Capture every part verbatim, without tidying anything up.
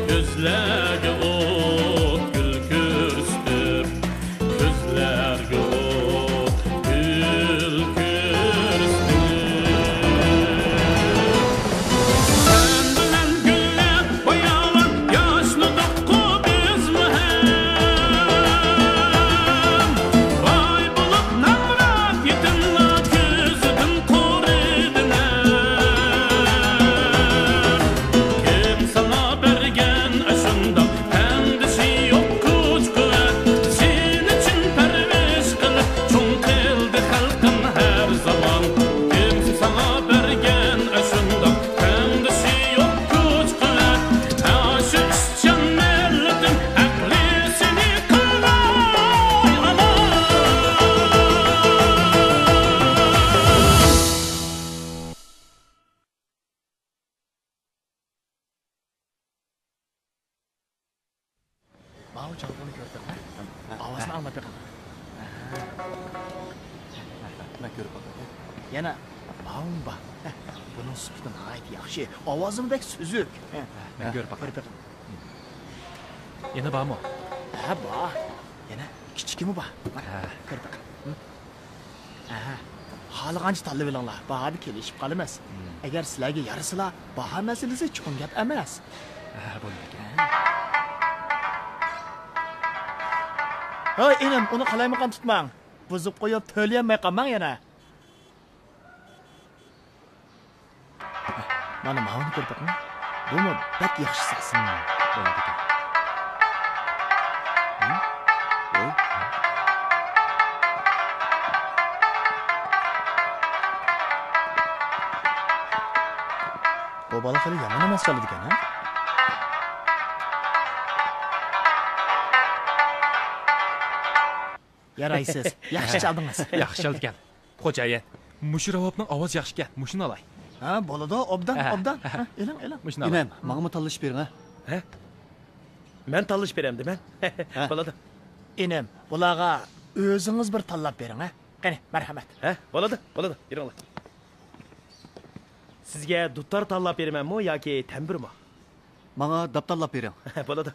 كۆزلەرگە ئوت گۈل كۆرسىتىپ، كۆزلەرگە ئوت گۈل كۆرسىتىپ. سەن بىلەن گۈللەپ باياۋان ياشنىدۇققۇ بىزمۇ ھەم. باي بولۇپ نامرات يېتىملار كۆزىدىن قۇرۇدى نەم. كىم ساڭا بەرگەن ئاشۇنداق تەڭدىشى يوق كۈچ-قۇۋۋەت؟ سېنى چىن پەرۋىش قىلىپ چوڭ قىلدى خەلقىم ھەر زامان. كىم ساڭا بەرگەن ئاشۇنداق تەڭدىشى يوق كۈچ-قۇۋۋەت؟ ئاشۇ ئىشچان مىللىتىم ئەقلى سېنى قىلغاي ئامان. ماۋۇ چالغۇنى كۆردۈڭمۇ؟ ھە. ئاۋازنى ئاڭلاپ بېقىڭ. مەن كۆرۈپ باقاي. يەنە ماۋۇمۇ بار. بۇنىڭ سۈپىتى ناھايىتى ياخشى. ئاۋازىمۇ بەك سۈزۈك. مەن كۆرۈپ باقاي. كۆرۈپ بېقىڭ. يەنە بارمۇ؟ ھە، بار. يەنە كىچىكىمۇ بار. ھە. كۆرۈپ بېقىڭ. ئەھە. خالىغانچە تاللىۋېلىڭلار، باھادا كېلىشىپ قالىمىز. مم. ئەگەر سىلەرگە يارىسىلا، باھا مەسىلىسى چوڭ گەپ ئەمەس. ئەھە، بولىدىكەن. ھەي، ئىنىم، ئۇنى قالايمىقان تۇتماڭ. بۇزۇپ قويۇپ، تۆلىيەلمەي قالماڭ يەنە. مانا ماۋۇنى كۆرۈپ بېقىڭ. بۇمۇ بەك ياخشى ساز. بولىدىكەن. بۇ بالا خېلى يامان ئاۋاز چالىدىكەن، ھە؟ يارايسىز، ياخشى چالدىڭىز. ياخشى چالدىكەن. خوجايىن، مۇشۇ راۋابنىڭ ئاۋازى ياخشىكەن، مۇشۇنى ئالاي. ھە، بولىدۇ، ئوبدان، ھە، ئوبدان. ھە. ھە، ئېلىڭ، ئېلىڭ. مۇشۇنى ئالاي. ئىنىم، ماڭىمۇ تاللىشىپ بېرىڭ، ھە؟ ھە؟ مەن تاللىشىپ بېرەمدىمەن. ھە. بولىدۇ. ئىنىم، بۇلارغا ئۆزىڭىز بىر تاللاپ بېرىڭ، ھە؟ قېنى، مەرھەمەت. ھە، بولىدۇ، بولىدۇ، يۈرۈڭلار. سىزگە دۇتار تاللاپ بېرىمەنمۇ ياكى تەمبۇرمۇ؟ ماڭا داپ تاللاپ بېرىڭ. بولىدۇ.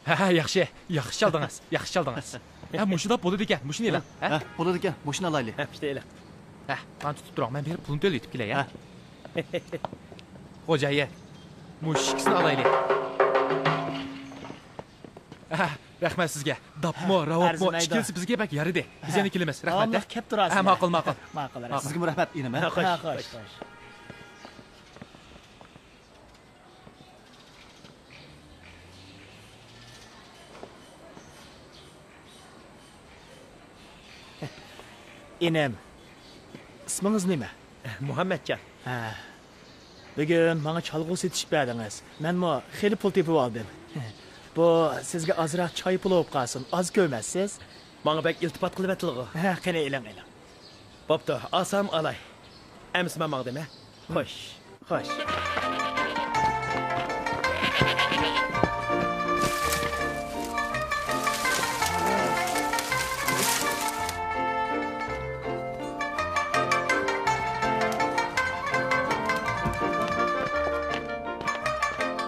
ھە، ھە، ياخشى، ياخشى چالدىڭىز، ياخشى چالدىڭىز. ھە، مۇشۇنداق بولىدىكەن، مۇشۇنى ئېلىڭ. ھە؟ ھە، بولىدىكەن، مۇشۇنى ئالايلى. ھە، ئىشتە ئېلىڭ. ھە، مانا تۇتۇپ تۇرۇڭ، مەن بېرىپ پۇلنى تۆلىتىپ كېلەي، ھە؟ ھە. خوجايىن، مۇشۇ ئىككىسىنى ئالايلى. ھە، رەھمەت سىزگە. داپمۇ، ھە، راۋابمۇ، ئەرزىمەيدۇ. ئىككىلىسى بىزگە بەك يارىدى. بىز ھە. يەنە كېلىمىز. رەھمەت، داۋاملىق ھە. كەپ تۇراسىز. ھە، ماقۇل، ماقۇل. ماقۇل، رەھمەت. سىزگىمۇ رەھمەت، ئىنىم، ھە؟ ھە، خوش، ھە، خوش، خوش. خوش. ئىنىم، ئىسمىڭىز نېمە؟ مۇھەممەتجان. ھە. بۈگۈن ماڭا چالغۇ سېتىشىپ بەردىڭىز. مەنمۇ خېلى پۇل تېپىۋالدىم. بۇ سىزگە ئازراق چاي پۇلى بولۇپ قالسۇن. ئاز كۆرمەسسىز. ماڭا بەك ئىلتىپات قىلىۋەتتىلىغۇ. ھە، قېنى، ئېلىڭ، ئېلىڭ. بوپتۇ، ئالسام ئالاي. ئەمىسە مەن ماڭدىم، ھە؟ خوش، خوش.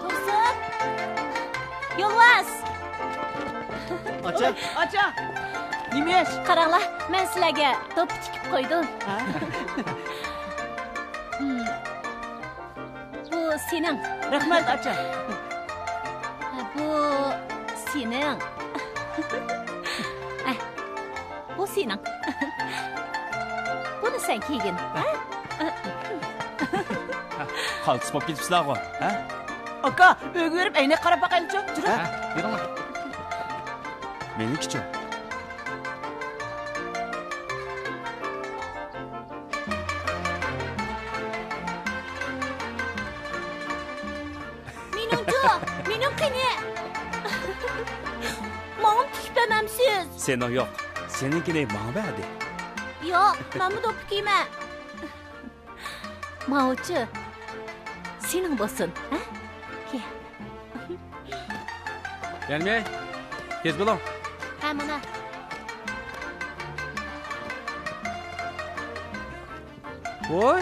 تۇرسۇن! يولۋاس! ئاچا! ئاچا! نېمە ئىش؟ قاراڭلار، مەن سىلەرگە دوپپا تىكىپ قويدۇم. ھە؟ بۇ سېنىڭ. رەھمەت، ئاچا. بۇ سېنىڭ. بۇ سېنىڭ. بۇنى سەن كىيگىن. ھە؟ قالتىس بولۇپ كېتىپسىلەرغۇ، ھە؟ ئاكا، ئۆيگە بېرىپ ئەينەك قاراپ باقايلىچۇ، جۈرە. ھە، بېرىڭلار. مېنىڭكىچۇ؟ مېنىڭچۇ؟ مېنىڭ قېنى؟ ماڭىمۇ تىكىپ بەرمەمسىز؟ سېنىڭ يوق. سېنىڭكىنى ماڭا بەردى. ياق، مەنمۇ دوپپا كىيىمەن. ماۋۇچۇ؟ سېنىڭ بولسۇن، ھە؟ كە. يەنمەي، تېز بولۇڭ. ھە، مانا. ۋوي.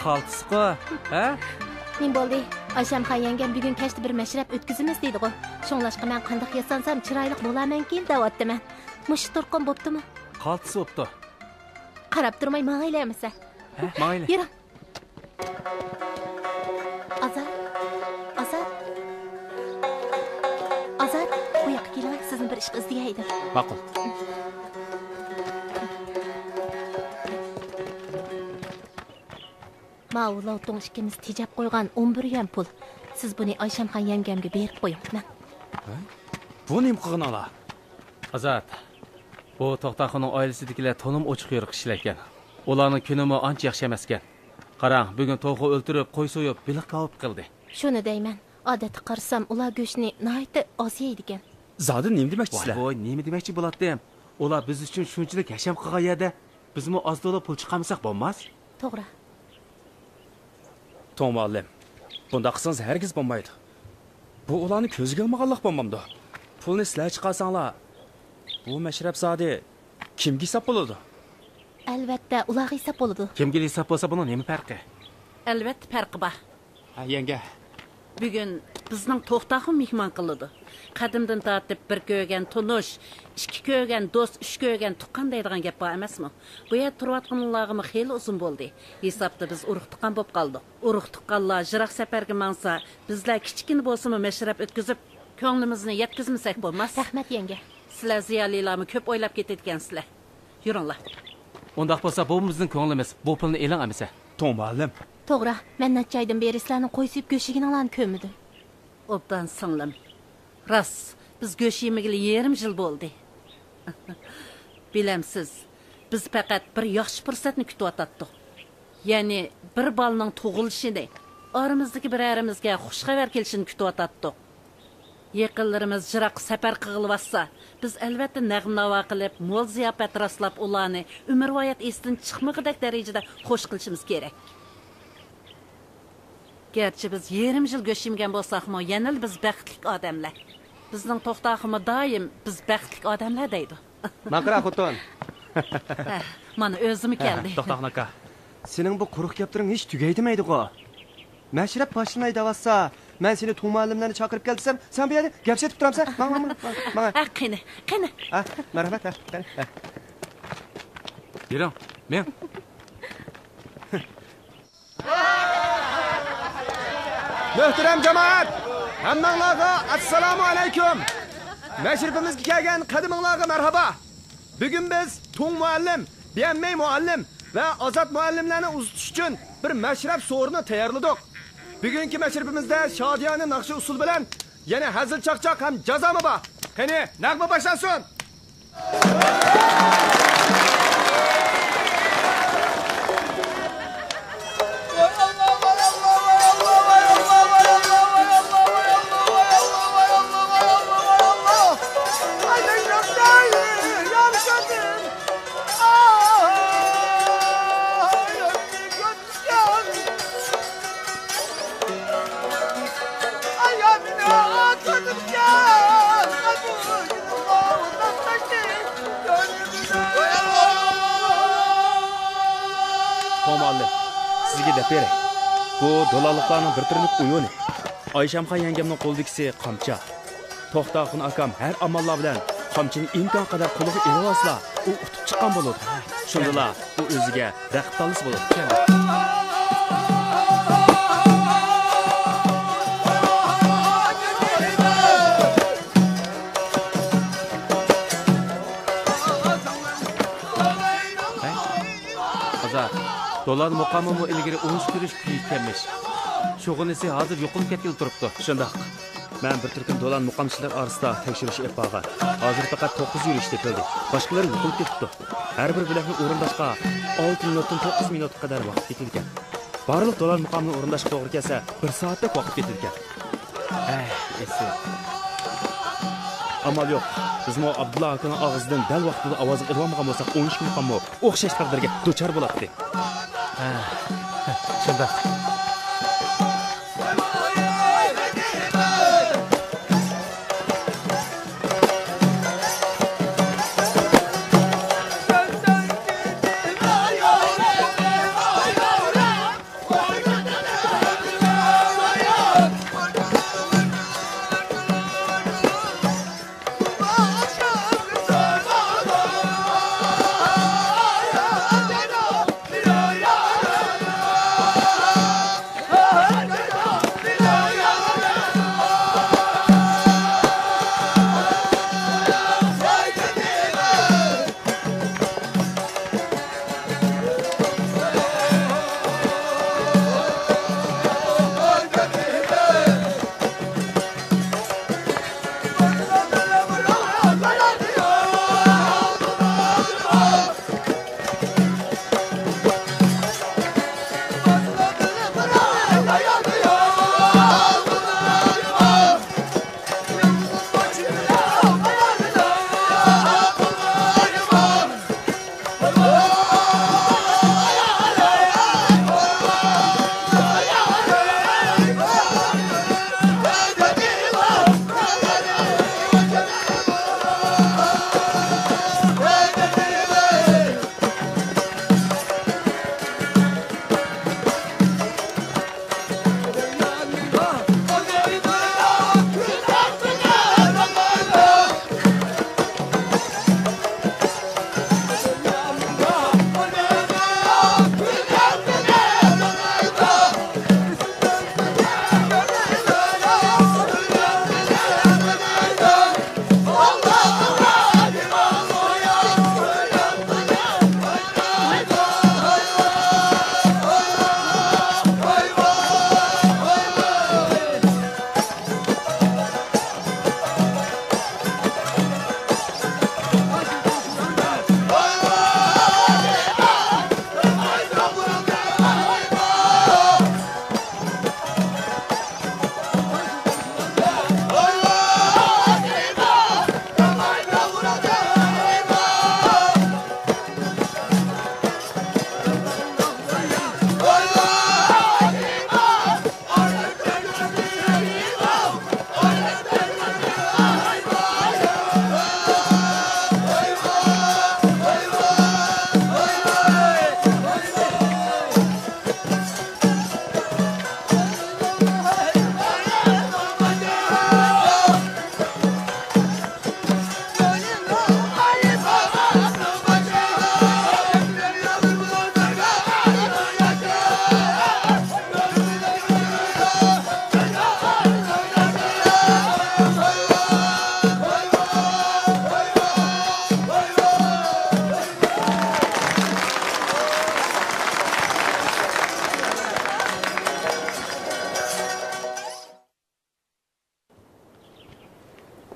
قالتىسقۇ، ھە؟ نېمە بولدى؟ ئايشەمخان يەڭگەم بۈگۈن كەچتە بىر مەشرەپ ئۆتكۈزىمىز دەيدىغۇ. شۇڭلاشقا مەن قانداق ياسانسام چىرايلىق بولارمەنكىن دەۋاتتىمەن. مۇشۇ تۇرقۇم بوپتۇمۇ؟ قالتىس بوپتۇ. قاراپ تۇرماي ماڭايلى ئەمىسە. ھە، ماڭايلى. يۈرۈڭ. ئازاد، ئازاد، ئازاد، بۇ ياققا كېلىڭە، سىزنى بىر ئىشقا ئىزدىگەن ئىدىم. ماقۇل. ماۋۇ لوتۇڭ ئىككىمىز تېجەپ قويغان ئون بىر يۈەن پۇل. سىز بۇنى ئايشەمخان يەڭگەمگە بېرىپ قويۇڭ، مەن. ھە؟ بۇ نېمە قىلغىنىڭلار؟ ئازاد، بۇ توختاخۇننىڭ ئائىلىسىدىكىلەر تولىمۇ ئوچۇق يورۇق كىشىلەركەن. ئۇلارنىڭ كۈنىمۇ ئانچە ياخشى ئەمەسكەن. قاراڭ، بۈگۈن توخۇ ئۆلتۈرۈپ، قوي سويۇپ، بېلىق كاۋاپ قىلدى. شۇنى دەيمەن، ئادەتتە قارىسام، ئۇلار گۆشنى ناھايىتى ئاز يەيدىكەن. زادى نېمە دېمەكچىسىلەر؟ ۋاي، ۋاي، نېمە دېمەكچى بولاتتىم؟ ئۇلار بىز ئۈچۈن شۇنچىلىك ھەشەم قىلغان يەردە، بىزمۇ ئاز-تولا پۇل چىقارمىساق بولماس؟ توغرا. توڭ مۇئەللىم، بۇنداق قىلسىڭىز ھەرگىز بولمايدۇ. بۇ ئۇلارنى كۆزگە ئىلمىغانلىق بولمامدۇ؟ پۇلنى سىلەر چىقارساڭلار، بۇ مەشرەپ زادى كىمگە ھېساب بولىدۇ؟ ئەلۋەتتە، ئۇلارغا ھېساب بولىدۇ. كىمگە ھېساب بولسا، بۇنىڭ نېمە پەرقى؟ ئەلۋەتتە، پەرقى بار. ھە، يەڭگە. بۈگۈن بىزنىڭ توختاخۇن مېھمان قىلىدۇ. قەدىمدىن تارتىپ بىر كۆرگەن تونۇش، ئىككى كۆرگەن دوست، ئۈچ كۆرگەن تۇغقان دەيدىغان گەپ بار ئەمەسمۇ؟ بۇ يەردە تۇرۇۋاتقىنىڭلارغىمۇ خېلى ئۇزۇن بولدى. ھېسابتا بىز ئۇرۇق-تۇغقان بولۇپ قالدۇق. ئۇرۇق-تۇغقانلار يىراق سەپەرگە ماڭسا، بىزلەر كىچىككىنە بولسىمۇ مەشرەپ ئۆتكۈزۈپ، كۆڭلىمىزنى يەتكۈزمىسەك بولماس. رەھمەت، يەڭگە. سىلەر زىيالىيلارمۇ كۆپ ئويلاپ كېتىدىكەنسىلەر. يۈرۈڭلار. ئۇنداق بولسا، بۇ بىزنىڭ كۆڭلىمىز. بۇ پۇلنى ئېلىڭ ئەمىسە. توڭ مۇئەللىم. توغرا، مەن نەچچە ئايدىن بېرى سىلەرنىڭ قوي سويۇپ گۆش يېگىنىڭلارنى كۆرمىدىم. ئوبدان سىڭلىم. راست، بىز گۆش يېمىگىلى يېرىم يىل بولدى. بىلەمسىز، بىز پەقەت بىر ياخشى پۇرسەتنى كۈتۈۋاتاتتۇق. يەنى بىر بالىنىڭ تۇغۇلۇشىنى، ئارىمىزدىكى بىرەرىمىزگە خۇش خەۋەر كېلىشىنى كۈتۈۋاتاتتۇق. يېقىنلىرىمىز يىراققا سەپەر قىلغىلى بارسا، بىز ئەلۋەتتە نەغمە-ناۋا قىلىپ، مول زىياپەت راسلاپ، ئۇلارنى ئۆمۈرۋايەت ئېستىن چىقمىغۇدەك دەرىجىدە خوش قىلىشىمىز كېرەك. گەرچە بىز يېرىم يىل گۆش يېمىگەن بولساقمۇ، يەنىلا بىز بەختلىك ئادەملەر. بىزنىڭ توختاخۇنمۇ دائىم «بىز بەختلىك ئادەملەر» دەيدۇ. ماقرا خوتۇن. ھە، مانا ئۆزىمۇ كەلدى. توختاخۇن ئاكا. سېنىڭ بۇ قۇرۇق گەپلىرىڭ ھېچ تۈگەي دېمەيدىغۇ. مەشرەپ باشلىناي دەۋاتسا، مەن سېنى توڭ مۇئەللىملەرنى چاقىرىپ كەل دېسەم، سەن بۇ يەردە گەپ سېتىپ تۇرامسەن؟ ماڭ، ماڭ، ماڭ، ماڭ، ماڭ. ھە، قېنى، قېنى. ھە، مەرھەمەت، ھە، قېنى، ھە. يۈرۈڭ، مېڭ. مۆھتەرەم جامائەت، ھەممىڭلارغا ئەسسالامۇ ئەلەيكۇم. مەشرىپىمىزگە كەلگەن قەدىمىڭلارغا مەرھابا. بۈگۈن بىز توڭ مۇئەللىم، بيەنمەي مۇئەللىم ۋە ئازات مۇئەللىملەرنى ئۇزىتىش ئۈچۈن بىر مەشرەپ سورۇنى تەييارلىدۇق. بۈگۈنكى مەشرىپىمىزدە شادىيانە ناخشا ئۇسسۇلى بىلەن يەنە ھەزىل-چاقچاق ھەم جازامۇ بار. قېنى، نەغمە باشلانسۇن! توڭ مۇئەللىم، سىزگە دەپ بېرەي. بۇ دولانلىقلارنىڭ بىر تۈرلۈك ئويۇنى. ئايشەمخان يەڭگەمنىڭ قولىدىكىسى قامچا. توختاخۇن ئاكام ھەر ئاماللار بىلەن قامچىنى ئىمكان قەدەر قولىغا ئېلىۋالسىلا، ئۇ ئۇتۇپ چىققان بولىدۇ. شۇندىلا ئۇ ئۆزىگە رەقىب تاللىسا بولىدۇ. ھەي، ئازاد، دولان مۇقامىمۇ ئىلگىرى ئون ئۈچ يۈرۈش كۈچىيىپكەنمىش. شۇغىنىسى ھازىر يوقىلىپ كەتكىلى تۇرۇپتۇ. شۇنداق. مەن بىر تۈركۈم دولان مۇقامچىلىرى ئارىسىدا تەكشۈرۈش ئېلىپ بارغان. ھازىر پەقەت توققۇز يۈرۈش تېپىلدى. باشقىلىرى يوقىلىپ كېتىپتۇ. ھەر بىر بۆلەكنى ئورۇنداشقا ئالتە مىنۇتتىن توققۇز مىنۇتقا قەدەر ۋاقىت كېتىدىكەن. بارلىق دولان مۇقامىنى ئورۇنداشقا توغرا كەلسە، بىر سائەتتەك ۋاقىت كېتىدىكەن. ھەي، ئېسىل. ئامال يوق. بىزمۇ ئابدۇللا ئاكىنىڭ ئاغزىدىن دەل ۋاقتىدا ئاۋازنى ئېلىۋالمىغان بولساق، ئون ئىككى مۇقاممۇ ئوخشاش تەقدىرگە دۇچار بولاتتى. شۇنداق.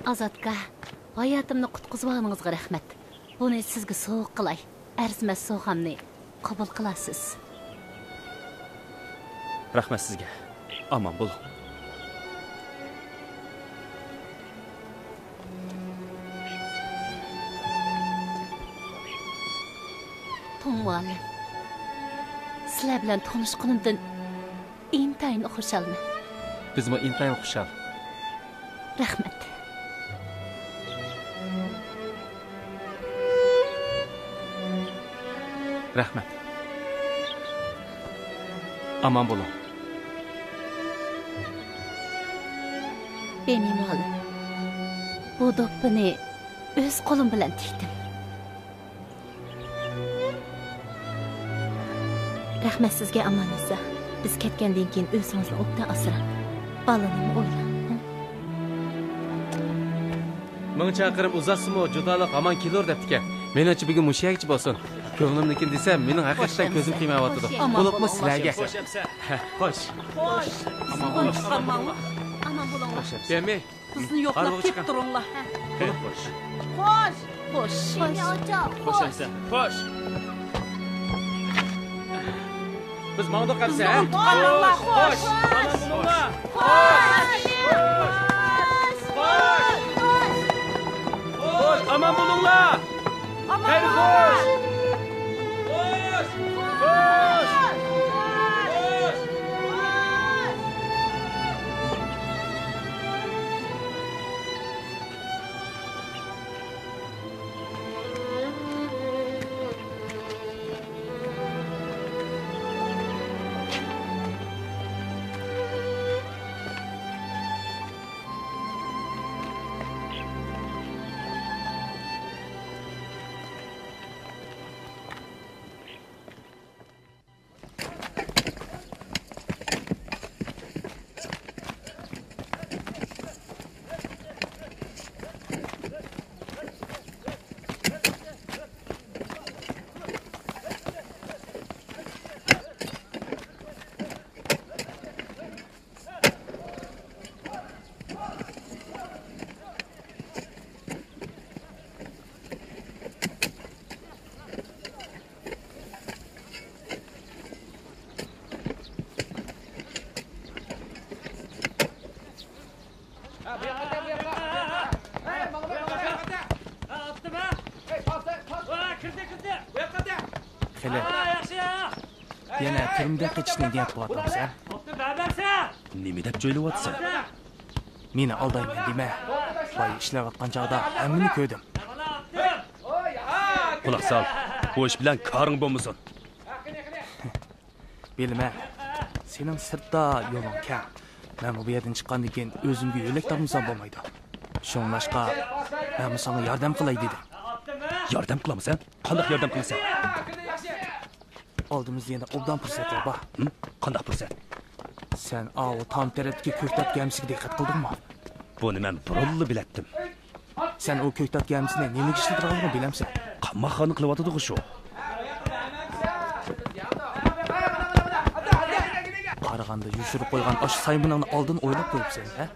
ئازادكا، ھاياتىمنى قۇتقۇزۇۋالغىنىڭىزغا رەھمەت. بۇنى سىزگە سوۋغا قىلاي. ئەرزىمەس سوۋغامنى قوبۇل قىلارسىز. رەھمەت سىزگە. ئامان بولۇڭ. توڭ مۇئەللىم، سىلەر بىلەن تونۇشقىنىمدىن ئىنتايىن خۇشالمەن. بىزمۇ ئىنتايىن خۇشال. رەھمەت. رەھمەت. ئامان بولۇڭ. بېمى مۇئەللىم، بۇ دوپپىنى ئۆز قولۇم بىلەن تىكتىم. رەھمەت سىزگە، ئاماننىسا. بىز كەتكەندىن كېيىن ئۆزىڭىزنى ئوبدان ئاسراڭ. بالىنىمۇ ئويلاڭ. مىڭ چاقىرىم ئۇزاتسىمۇ، جۇدالىق ھامان كېلۇر دەپتىكەن. مېنىڭچە، بۈگۈن مۇشۇ يەرگىچە بولسۇن. كۆڭلۈمنىڭكىنى دېسەم، مېنىڭ ھەقىقەتەن كۆزۈم قىيمايۋاتىدۇ. بولۇپمۇ سىلەرگە. خوش. خوش. ئامان بولۇڭلار. ئامان بولۇڭلار. بىزنى يوقلاپ كېلىپ تۇرۇڭلار. خوش. خوش. خوش. خوش. خوش. بىز ماڭدۇق ئەمسە، ھە؟ بىزنى ئۇنتۇپ قالماڭلار. خوش. خوش. ئامان بولۇڭلار. خوش. خوش. خوش. ئامان بولۇڭلار. خەير، خوش. خوش. خوش. نېمىدەپ قېچىشنى نىيەت قىلىۋاتامسەن؟ نېمە دەپ جۆيلىۋاتىسەن؟ مېنى ئالدايمەن دېمە. بايا ئىشلەۋاتقان چاغدا ھەممىنى كۆردۈم. قۇلاق سال، بۇ ئىش بىلەن كارىڭ بولمىسۇن. بىلىمەن، سېنىڭ سىرتتا يولۇڭ كەڭ. مەنمۇ بۇ يەردىن چىققاندىن كېيىن ئۆزۈمگە يۆلەك تاپمىسام بولمايدۇ. شۇڭلاشقا، مەنمۇ ساڭا ياردەم قىلاي دېدىم. ياردەم قىلامسەن؟ قانداق ياردەم قىلىسەن؟ ئالدىمىزدا يەنە ئوبدان پۇرسەتلەر بار. ھىم؟ قانداق پۇرسەت؟ سەن ئاۋۇ تام تەرەپتىكى كۆكتات گەمىسىگە دىققەت قىلدىڭمۇ؟ بۇنى مەن بۇرۇنلا بىلەتتىم. سەن ئۇ كۆكتات گەمىسىنى نېمىگە ئىشلىتىدىغانلىقىنى بىلەمسەن؟ قاماقخانا قىلىۋاتىدىغۇ شۇ. قارىغاندا يوشۇرۇپ قويغان ئاشۇ سايمىنىڭنى ئالدىن ئويلاپ قويۇپسەن، ھە؟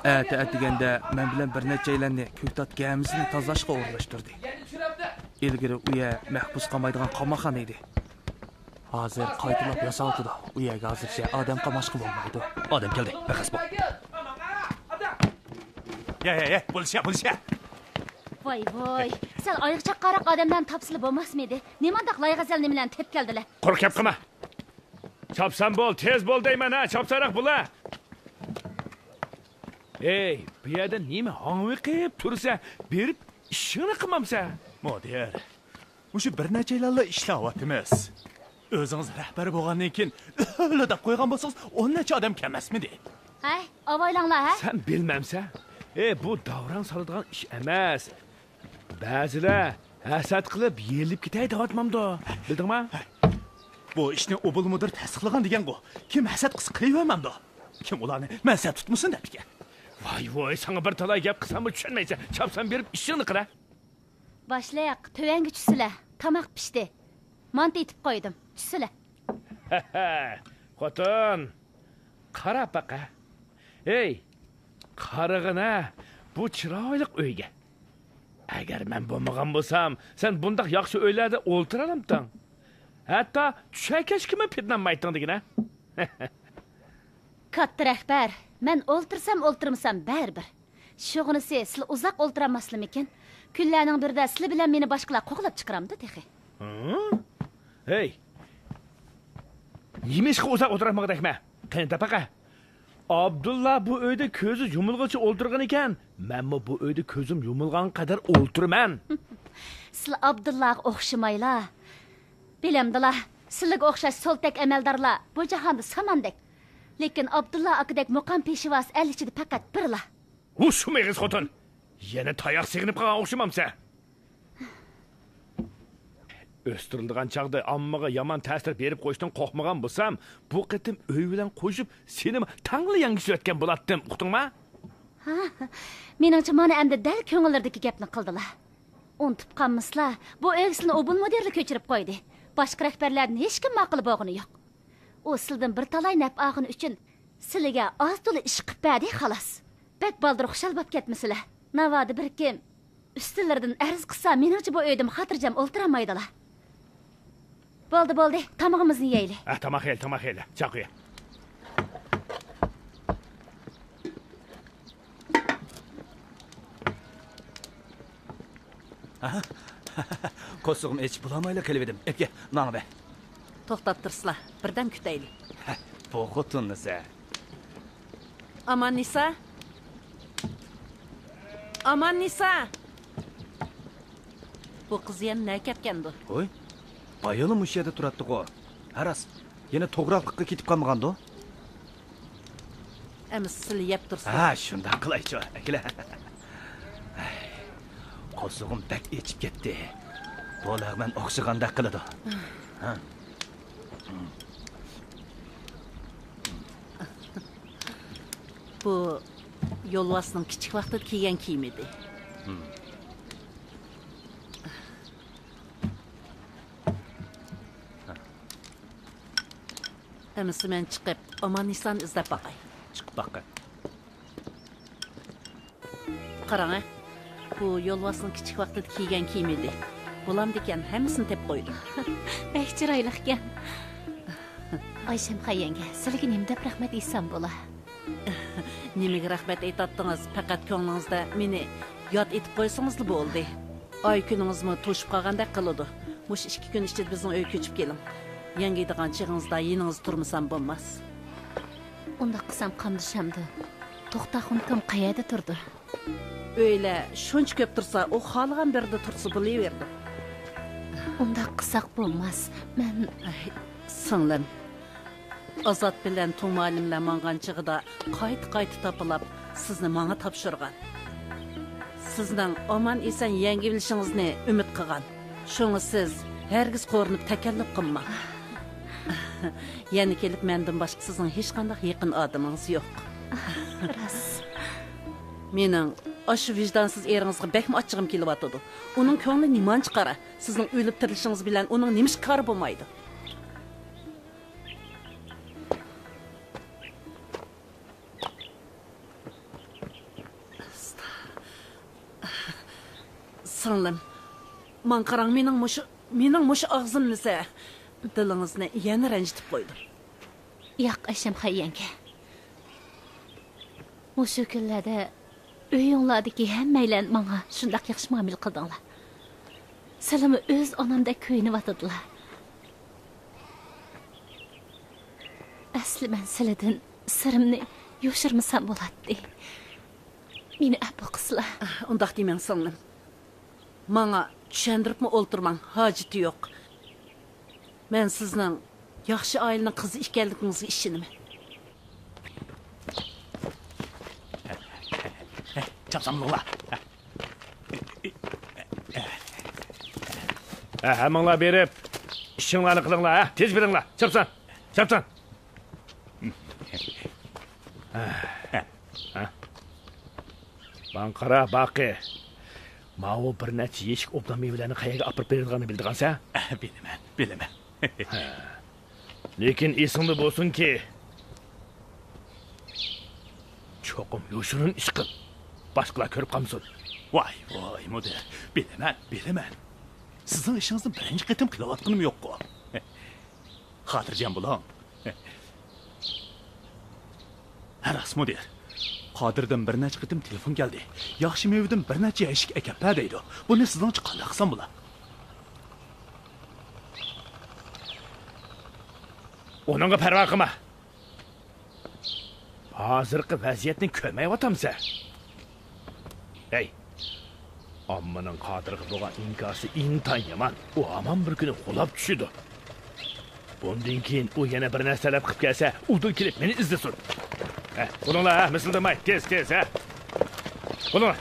ئەتە ئەتىگەندە مەن بىلەن بىر نەچچەيلەننى كۆكتات گەمىسىنى تازىلاشقا ئورۇنلاشتۇردى. ئىلگىرى ئۇ يەر مەھبۇس قامايدىغان قاماقخانا ئىدى. ھازىر قايتىلاپ ياساۋاتىدۇ. ئۇ يەرگە ھازىرچە ئادەم قاماشقا بولمايدۇ. ئادەم كەلدى، پەخەس بول. يە، يە، يە، بولۇشە، بولۇشە. ۋاي، ۋاي، سەل ئايىغى چاققانراق ئادەملەرنى تاپسىلا بولماسمىدى؟ نېمانداق لايغەزەل نېمىلەرنى تېپىپ كەلدىلە؟ قۇرۇق گەپ قىلما. چاپسان بول، تېز بول دەيمەن ھە، چاپسانراق بولا. ھەي، بۇ يەردە نېمە ھاڭۋېقىپ تۇرسەن؟ بېرىپ ئىشىڭنى قىلمامسەن؟ مۇدىر، مۇشۇ بىر نەچچەيلەنلا ئىشلەۋاتىمىز. ئۆزىڭىز رەھبەر بولغاندىن كېيىن ئۆلە دەپ قويغان بولسىڭىز ئون نەچچە ئادەم كەلمەسمىدى؟ ھەي، ئاۋايلاڭلار ھە؟ سەن بىلمەمسەن؟ ئەي، بۇ داۋراڭ سالىدىغان ئىش ئەمەس. بەزىلەر ھەسەت قىلىپ يېلىپ كېتەي دەۋاتمامدۇ؟ بىلدىڭما؟ بۇ ئىشنى ئوبۇل مۇدىر تەستىقلىغان دېگەنغۇ؟ كىم ھەسەت قىلسا قىلىۋەرمەمدۇ؟ كىم ئۇلارنى مەنسەپ تۇتمىسۇن دەپتىكەن؟ ۋاي ۋوي، ساڭا بىر تالاي گەپ قىلساممۇ چۈشەنمەيسەن. چاپسان بېرىپ ئىشىڭنى قىلە. باشلىق، تۆۋەنگە چۈشسىلە. تاماق پىشتى. مانتا ئېتىپ قويدۇم. چۈشسىلە. خوتۇن، قارا پەقە. ھەي، قارىغىنە، بۇ چىرايلىق ئۆيگە. ئەگەر مەن بولمىغان بولسام، سەن بۇنداق ياخشى ئۆيلەردە ئولتۇرالامتىڭ؟ ھەتتا چۈشەكەشكىمۇ پېتىنالمايتتىڭ دېگىنە. كاتتا رەھبەر، مەن ئولتۇرسام ئولتۇرمىسام بەرىبىر. شۇغىنىسى سىلە ئۇزاق ئولتۇرالماسلىمىكىن؟ كۈنلەرنىڭ بىرىدە سىلە بىلەن مېنى باشقىلار قوغلاپ چىقىرامدۇ تېخى؟ ھە؟ ھەي! نېمە ئىشقا ئۇزاق ئولتۇرالمىغۇدەكمەن؟ قېنى دەپ بېقە. ئابدۇللا بۇ ئۆيدە كۆزى يۇمۇلغىچە ئولتۇرغىنىكەن، مەنمۇ بۇ ئۆيدە كۆزۈم يۇمۇلغان قەدەر ئولتۇرىمەن. سىلە ئابدۇللاغا ئوخشىمايلا. بىلەمدىلا، سىلىگە ئوخشاش سولتەك ئەمەلدارلار بۇ جاھاندا ساماندەك. لېكىن ئابدۇللا ئاكىدەك مۇقام پېشۋاسى ئەل ئىچىدە پەقەت بىرلا. ھۇ، شۇمۇ ئېغىز خوتۇن! يەنە تاياق سېغىنىپ قالغان ئوخشىمامسەن؟ ئۆستۈرۈلىدىغان چاغدا ئاممىغا يامان تەسىر بېرىپ قويۇشتىن قورقمىغان بولسام، بۇ قېتىم ئۆي بىلەن قوشۇپ سېنىمۇ تەڭلا يەڭگىشلىۋەتكەن بولاتتىم، ئۇقتۇڭما؟ ھا، مېنىڭچە مانا ئەمدى دەل كۆڭۈللىرىدىكى گەپنى قىلدىلا. ئۇنتۇپ قالمىسىلا، بۇ ئۆيگە سىلىنى ئوبۇل مۇدىرلا كۆچۈرۈپ قويدى. باشقا رەھبەرلەردىن ھېچكىم ماقۇل بولغىنى يوق. ئۇ سىلىدىن بىر تالاي نەپ ئالغىنى ئۈچۈن سىلىگە ئاز تولا ئىش قىلىپ بەردى، خالاس. بەك بالدۇر خۇشال بوپ كەتمىسىلە. ناۋادا بىر كىم ئۈستىلىرىدىن ئەرز قىلسا، مېنىڭچە بۇ ئۆيدىمۇ خاتىرجەم ئولتۇرالمايدىلا. بولدى، بولدى، تامىقىمىزنى يەيلى. ھە، تاماق يەيلى، تاماق يەيلى. چاقۇ يە. قورسىقىم ئېچىپ بولالمايلا قېلىۋىدىم. ئەپكە، ماڭا بەر. توختاپ تۇرسىلا، بىردەم كۈتەيلى. ھە، بۇ خوتۇننى سە. ئاماننىسا؟ ئاماننىسا! بۇ قىز يەنە نەگە كەتكەندۇ؟ ھوي، بايالا مۇشۇ يەردە تۇراتتىغۇ. ھە راست، يەنە توغراقلىققا كېتىپ قالمىغاندۇ؟ ئەمىسە سىلە يەپ تۇرسىلا. ھە، شۇنداق قىلايچۇ، ئەكىلە. قورسىقىم بەك ئېچىپ كەتتى. بۇ لەغمەن ئوخشىغاندەك قىلىدۇ. ھە. بۇ يولۋاسنىڭ كىچىك ۋاقتىدا كىيگەن كىيىمى ئىدى. ئەمىسە مەن چىقىپ، ئاماننىسانى ئىزدەپ باقاي. چىقىپ باققىن. قاراڭە، بۇ يولۋاسنىڭ كىچىك ۋاقتىدا كىيگەن كىيىمى ئىدى. بولامدىكەن، ھەممىسىنى تېپىپ قويدۇم. بەك چىرايلىقكەن. ئايشەمخان يەڭگە، سىلىگە نېمە دەپ رەھمەت ئېيتسام بولا؟ نېمىگە رەھمەت ئېيتاتتىڭىز؟ پەقەت كۆڭلىڭىزدە مېنى ياد ئېتىپ قويسىڭىزلا بولدى. ئاي كۈنىڭىزمۇ توشۇپ قالغاندەك قىلىدۇ. مۇشۇ ئىككى كۈن ئىچىدە بىزنىڭ ئۆيگە كۆچۈپ كېلىڭ. يەڭگەيدىغان چېغىڭىزدا يېنىڭىزدا تۇرمىسام بولماس. ئۇنداق قىلسام قاملىشامدۇ؟ توختاخۇن ئۇكام قەيەردە تۇرىدۇ؟ ئۆيلەر شۇنچە كۆپ تۇرسا، ئۇ خالىغان بىرىدە تۇرسا بولۇۋېرىدۇ. ئۇنداق قىلساق بولماس. مەن ئەي، سىڭلىم، ئازات بىلەن تۇڭ مۇئەللىملەر ماڭغان چېغىدا قايتا-قايتا تاپىلاپ، سىزنى ماڭا تاپشۇرغان. سىزنىڭ ئامان-ئېسەن يەڭگىۋېلىشىڭىزنى ئۈمىد قىلغان. شۇڭا سىز ھەرگىز قورۇنۇپ تەكەللۇپ قىلماڭ. يەنە كېلىپ مەندىن باشقا سىزنىڭ ھېچقانداق يېقىن ئادىمىڭىز يوق. راست. مېنىڭ ئاشۇ ۋىجدانسىز ئېرىڭىزغا بەكمۇ ئاچچىقىم كېلىۋاتىدۇ. ئۇنىڭ كۆڭلى نېمانچە قارا؟ سىزنىڭ ئۆلۈپ تىرىلىشىڭىز بىلەن ئۇنىڭ نېمىشقا كارى بولمايدۇ؟ سىڭلىم، ماڭا قاراڭ، مېنىڭ مۇشۇ، مېنىڭ مۇشۇ ئاغزىمنى سە، دىلىڭىزنى يەنە رەنجىتىپ قويدۇم. ياق، ئەشەمخان يەڭگە. مۇشۇ كۈنلەردە ئۆيۈڭلاردىكى ھەممەيلەن ماڭا شۇنداق ياخشى مۇئامىلە قىلدىڭلار. سىلىمۇ ئۆز ئانامدەك كۆيۈنۈۋاتىدىلا. ئەسلى مەن سىلىدىن سىرىمنى يوشۇرمىسام بولاتتى. مېنى ئەپۇ قىلسىلا. ئۇنداق دېمەڭ، سىڭلىم. ماڭا چۈشەندۈرۈپمۇ ئولتۇرماڭ، ھاجىتى يوق. مەن سىزنىڭ ياخشى ئائىلىنىڭ قىزى ئىكەنلىكىڭىزگە ئىشىنىمەن. چاپسان بولۇڭلار. ھە، ھەممىڭلار بېرىپ، ئىشىڭلارنى قىلىڭلار، ھە؟ تېز بېرىڭلار. چاپسان، چاپسان. ھە. ھە. ماڭا قارا، باقى. ماۋۇ بىر نەچچە يېشىك ئوبدان مېۋىلەرنى قەيەرگە ئاپىرىپ بېرىدىغاننى بىلىدىغانسەن؟ بىلىمەن، بىلىمەن. ھە. لېكىن ئېسىڭدە بولسۇنكى، چوقۇم يوشۇرۇن ئىش قىل. باشقىلار كۆرۈپ قالمىسۇن. ۋاي، ۋاي، مۇدىر، بىلىمەن، بىلىمەن. سىزنىڭ ئىشىڭىزنى بىرىنچى قېتىم قىلىۋاتقىنىم يوققۇ. خاتىرجەم بولۇڭ. ھە، راست، مۇدىر. قادىردىن بىر نەچچە قېتىم تېلېفون كەلدى. ياخشى مېۋىدىن بىر نەچچە يەشىك ئەكەپ بەر دەيدۇ. بۇنى سىزنىڭچە قانداق قىلسام بولا؟ ئۇنىڭغا پەرۋا قىلما. ھازىرقى ۋەزىيەتنى كۆرمەيۋاتامسەن؟ ھەي، ئاممىنىڭ قادىرغا بولغان ئىنكاسى ئىنتايىن يامان. ئۇ ھامان بىر كۈنى غۇلاپ چۈشىدۇ. بۇندىن كېيىن ئۇ يەنە بىر نەرسە تەلەپ قىلىپ كەلسە، ئۇدۇل كېلىپ مېنى ئىزدىسۇن. ھە، بولۇڭلار، ھە، مىسىلدىماي، تېز، تېز، ھە. بولۇڭلار.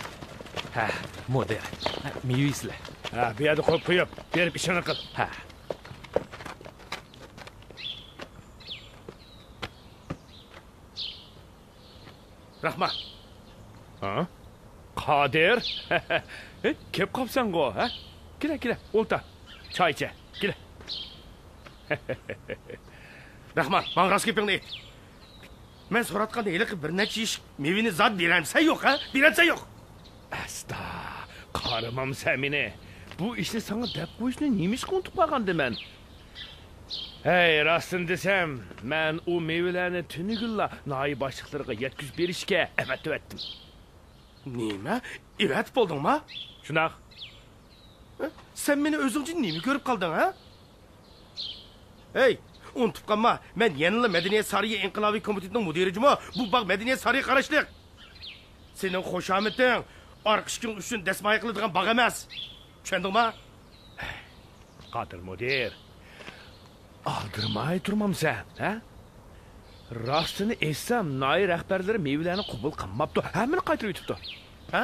ھە، مۇدىر. ھە، مېۋىسىلەر. ھە، بۇ يەردە قويۇپ قويۇپ، بېرىپ ئىشىڭنى قىل. ھە. رەھمان. ھە؟ قادىر؟ كەپ قاپسەنغۇ، ھە؟ كېلە، كېلە، ئولتۇر. چاي ئىچە، كېلە. رەھمان، ماڭا راست گېپىڭنى ئېيت. مەن سوراتقان ھېلىقى بىر نەچچە يېشىك مېۋىنى زادى بېرەمسەن يوق، ھە؟ بېرەمسەن يوق؟ ئەستا، قارىمامسەن مېنى؟ بۇ ئىشنى ساڭا دەپ قويۇشنى نېمىشقا ئۇنتۇپ قالغاندىمەن؟ ھەي، راستىنى دېسەم، مەن ئۇ مېۋىلەرنى تۈنۈگۈنلا ناھىيە باشلىقلىرىغا يەتكۈزۈپ بېرىشكە ئەۋەتىۋەتتىم. نېمە؟ ئەۋەتىپ بولدۇڭما؟ شۇنداق. ھە؟ سەن مېنى ئۆزۈڭچە نېمە كۆرۈپ قالدىڭ، ھە؟ ھەي، ئۇنتۇپ قالما، مەن يەنىلا مەدەنىيەت سارىيى ئىنقىلابىي كومىتېتىنىڭ مۇدىرى جۇمۇ، بۇ باغ مەدەنىيەت سارىيىغا قاراشلىق. سېنىڭ خۇشامىتىڭ ئارقا ئىشىكىڭ ئۈستىدىن دەسمايە قىلىدىغان باغ ئەمەس. چۈشەندىڭما؟ قادىر مۇدىر، ئالدىرىماي تۇرمامسەن، ھە؟ راستىنى ئېيتسام، ناھىيە رەھبەرلىرى مېۋىلەرنى قوبۇل قىلماپتۇ، ھەممىنى قايتۇرۇۋېتىپتۇ. ھە؟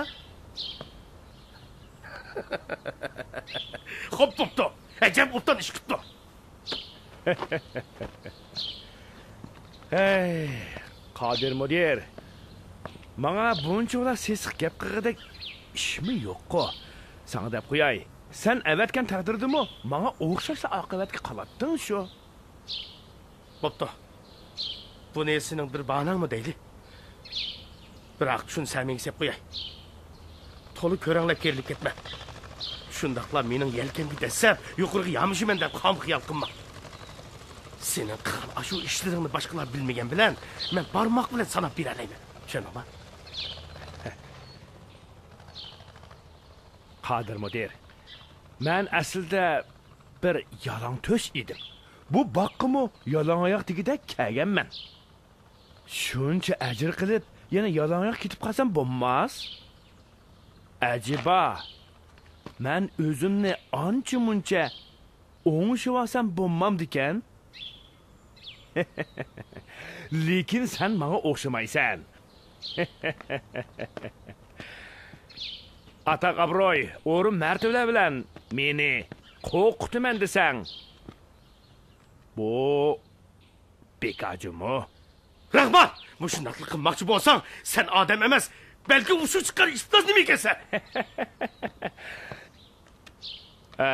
خوپ بوپتۇ، ئەجەب ئوبدان ئىش قىپتۇ. ھەي، قادىر مۇدىر، ماڭا بۇنچىۋالا سېسىق گەپ قىلغۇدەك ئىشمۇ يوققۇ. ساڭا دەپ قوياي، سەن ئەۋەتكەن تەقدىردىمۇ ماڭا ئوخشاشلا ئاقىۋەتكە قالاتتىڭ شۇ. بوپتۇ. بۇنى سېنىڭ بىر باھانەڭمۇ دەيلى. بىراق شۇنى سەمىڭگە سېلىپ قوياي. تولا كۆرەڭلەپ كېرىلىپ كەتمە. شۇنداقلا مېنىڭ يەلكەمگە دەسسەپ، يۇقىرىغا يامىشىمەن دەپ خام خىيال قىلما. سېنىڭ قىلغان ئاشۇ ئىشلىرىڭنى باشقىلار بىلمىگەن بىلەن، مەن بارماق بىلەن ساناپ بېرەلەيمەن. چۈشەندىڭما؟ قادىر مۇدىر، مەن ئەسلىدە بىر يالاڭ تۆش ئىدىم. بۇ باغقىمۇ يالاڭ ئاياق دېگۈدەك كەلگەنمەن. شۇنچە ئەجىر قىلىپ، يەنە يالاڭ ئاياق كېتىپ قالسام بولماس. ئەجەبا، مەن ئۆزۈمنى ئانچە-مۇنچە ئوڭشىۋالسام بولمامدىكەن؟ لېكىن سەن ماڭا ئوخشىمايسەن. ئاتاق-ئابرۇي، ئورۇن-مەرتىۋىلەر بىلەن مېنى قورقۇتىمەن دېسەڭ، بۇ بىكار جۇمۇ. راخمان! مۇشۇنداقلا قىلماقچى بولساڭ، سەن ئادەم ئەمەس، بەلكى ئۇششۇق چىققان ئىپلاس نېمە ئىكەنسەن؟ ئە،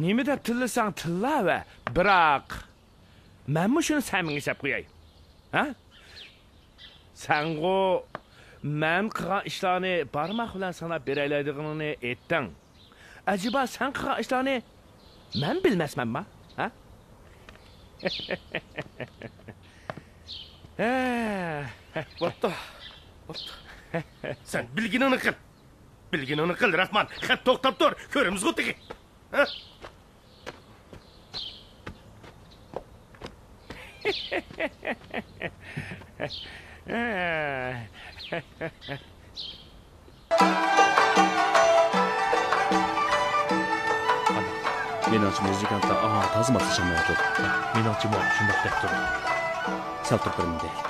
نېمە دەپ تىللىساڭ تىللاۋەر، بىراق مەنمۇ شۇنى سەمىڭگە سەپ قوياي. ھە؟ سەنغۇ مەن قىلغان ئىشلارنى بارماق بىلەن ساناپ بېرەلەيدىغىنىڭنى ئېيتتىڭ. ئەجەبا سەن قىلغان ئىشلارنى مەن بىلمەسمەنما؟ ھە؟ ھە. بوپتۇ. بوپتۇ. سەن بىلگىنىڭنى قىل. بىلگىنىڭنى قىل، راخمان. خەت توختاپ تۇر. كۆرىمىزغۇ تېخى. ھە؟ مېنىڭچە مۇزىكانتلار ئاڭا تازا ماسلىشالمايۋاتىدۇ. مېنىڭچىمۇ شۇنداق دەپ تۇرىدۇ. سەل تۇرۇپ بېرىمەن دەيلى.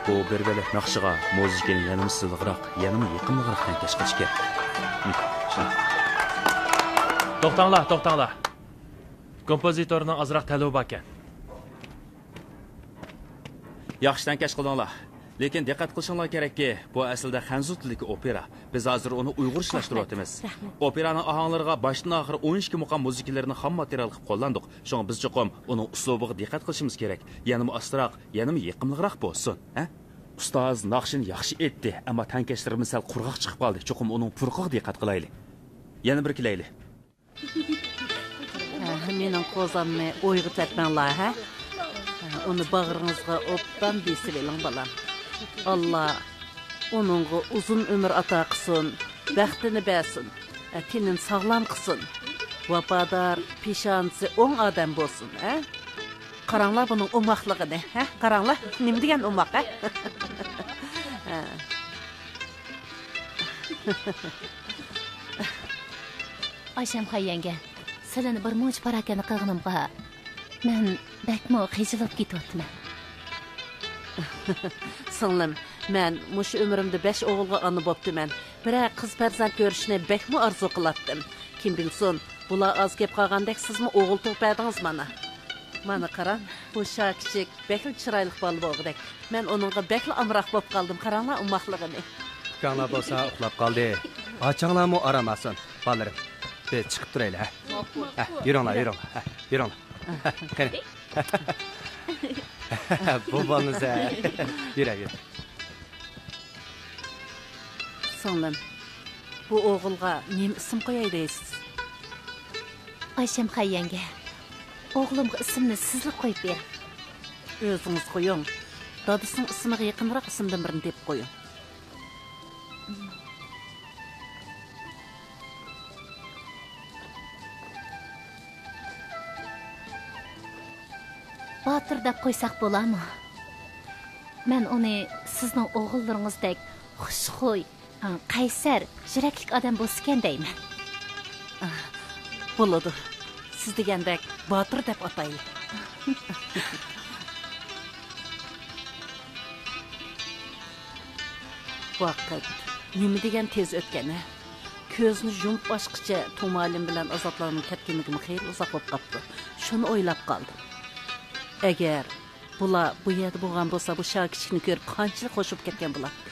بۇ بىر بۆلەك ناخشىغا مۇزىكىنى يەنىمۇ سىلىغراق، يەنىمۇ يېقىملىقراق تەڭكەش قىلىش كېرەك. توختاڭلار، توختاڭلار. كومپوزىتورنىڭ ئازراق تەلىپى باركەن. ياخشى تەڭكەش قىلدىڭلار. لېكىن دىققەت قىلىشىڭلار كېرەككى، بۇ ئەسلىدە خەنزۇ تىلىدىكى ئوپېرا. بىز ھازىر ئۇنى ئۇيغۇرچىلاشتۇرۇۋاتىمىز. رەھمەت، رەھمەت. ئوپېرانىڭ ئاھاڭلىرىغا باشتىن ئاخىر ئون ئىككى مۇقام مۇزىكىلىرىنى خام ماتېرىيال قىلىپ قوللاندۇق. شۇڭا بىز چوقۇم ئۇنىڭ ئۇسلۇبىغا دىققەت قىلىشىمىز كېرەك. يەنىمۇ ئاستىراق، يەنىمۇ يېقىملىقراق بولسۇن، ھە؟ ئۇستاز ناخشىنى ياخشى ئېيتتى، ئەمما تەڭكەشلىرىمىز سەل قۇرغاق چىقىپ قالدى. چوقۇم ئۇنىڭ پۇرىقىغا دىققەت قىلايلى. يەنە بىر كېلەيلى. ھە، مېنىڭ قوزامنى ئويغا تەپمەڭلار، ھە؟ ھە، ئۇنى باغرىڭىزغا ئوبدان بېسىۋېلىڭ، بالام. ئاللا ئۇنىڭغا ئۇزۇن ئۆمۈر ئاتا قىلسۇن، بەختىنى بەرسۇن، ھە، تېنىنى ساغلام قىلسۇن. ۋاپادار، پېشانىسى ئوڭ ئادەم بولسۇن، ھە؟ قاراڭلار بۇنىڭ ئوماقلىقىنى، ھە؟ قاراڭلار، نېمە دېگەن ئوماق، ھە؟ ھە. ئايشەمخان يەڭگە، سىلىنى بىر مۇنچە پاراكەندە قىلغىنىمغا مەن بەكمۇ خىجىل بولۇپ كېتىۋاتىمەن. سىڭلىم، مەن مۇشۇ ئۆمرۈمدە بەش ئوغۇلغا ئانا بوپتىمەن. بىرەر قىز پەرزەنت كۆرۈشنى بەكمۇ ئارزۇ قىلاتتىم. كىم بىلسۇن، بۇلار ئاز گەپ قالغاندەك سىزمۇ ئوغۇل تۇغۇپ بەردىڭىز مانا. مانا قاراڭ، بۇ شاكىچىك بەكلا چىرايلىق بالا بولغۇدەك. مەن ئۇنىڭغا بەكلا ئامراق بولۇپ قالدىم، قاراڭلار ئوماقلىقىنى. ئۇكاڭلار بولسا ئۇخلاپ قالدى. ئاچاڭلارمۇ ئارام ئالسۇن. بالىلىرىم، بىز چىقىپ تۇرايلى، ھە؟ ھە، يۈرۈڭلار، يۈرۈڭلار، ھە، يۈرۈڭلار. قېنى. بۇ بالىنى سە-، يۈرە، يۈرە. سىڭلىم، بۇ ئوغۇلغا نېمە ئىسىم قوياي دەيسىز؟ ئايشەمخان يەڭگە، ئوغلۇمغا ئىسىمنى سىزلا قويۇپ بېرىڭ. ئۆزىڭىز قويۇڭ. دادىسىنىڭ ئىسمىغا يېقىنراق ئىسىمدىن بىرنى تېپىپ قويۇڭ. باتۇر دەپ قويساق بولارمۇ؟ مەن ئۇنى سىزنىڭ ئوغۇللىرىڭىزدەك خۇشخۇي، قەيسەر، يۈرەكلىك ئادەم بولسىكەن دەيمەن. بولىدۇ. سىز دېگەندەك باتۇر دەپ ئاتايلى. ۋاقىت نېمە دېگەن تېز ئۆتكەن-ھە. كۆزنى يۇمۇپ ئاچقىچە تومالىم بىلەن ئازادلارنىڭ كەتكىنىگىمۇ خېلى ئۇزاق بولۇپ قاپتۇ. شۇنى ئويلاپ قالدىم. ئەگەر بۇلار بۇ يەردە بولغان بولسا، بۇ شار كىچىكنى كۆرۈپ قانچىلىك خوش بولۇپ كەتكەن بولاتتى.